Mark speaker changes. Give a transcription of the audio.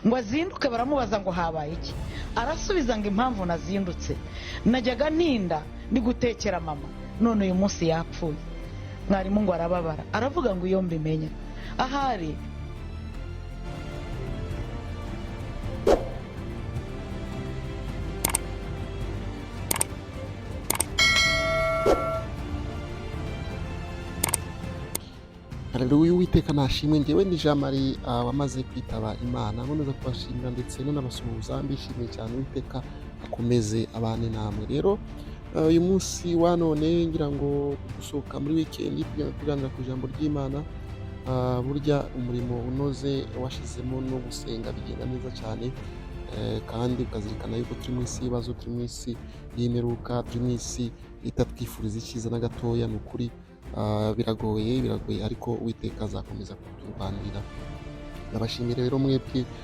Speaker 1: Ngo azinduke, baramubaza ngo habaye iki? Arasubiza ngo impamvu nazindutse, najyaga ntinda ndi gutekera mama, none uyu munsi yapfuye. Mwarimu ngo arababara, aravuga ngo iyo mbimenya ahari.
Speaker 2: Haleluya, Uwiteka nashimwe. Ngewe ni Jean Marie wamaze kwitaba Imana. Nkomeza kubashimira ndetse nanabasuhuza, mbishimiye cyane. Uwiteka akomeze abane namwe. Rero uyu munsi wa none ngira ngo gusohoka muri weekend tugenda tuganira ku ijambo ry'Imana. Burya umurimo unoze washizemo no gusenga bigenda neza cyane, kandi ukazirikana yuko turi mu isi y'ibibazo, turi mu isi y'imperuka, turi mu isi itatwifuriza icyiza na gatoya. Ni ukuri biragoye, biragoye, ariko Uwiteka azakomeza kuturwanirira. Ndabashimira rero mwebwe.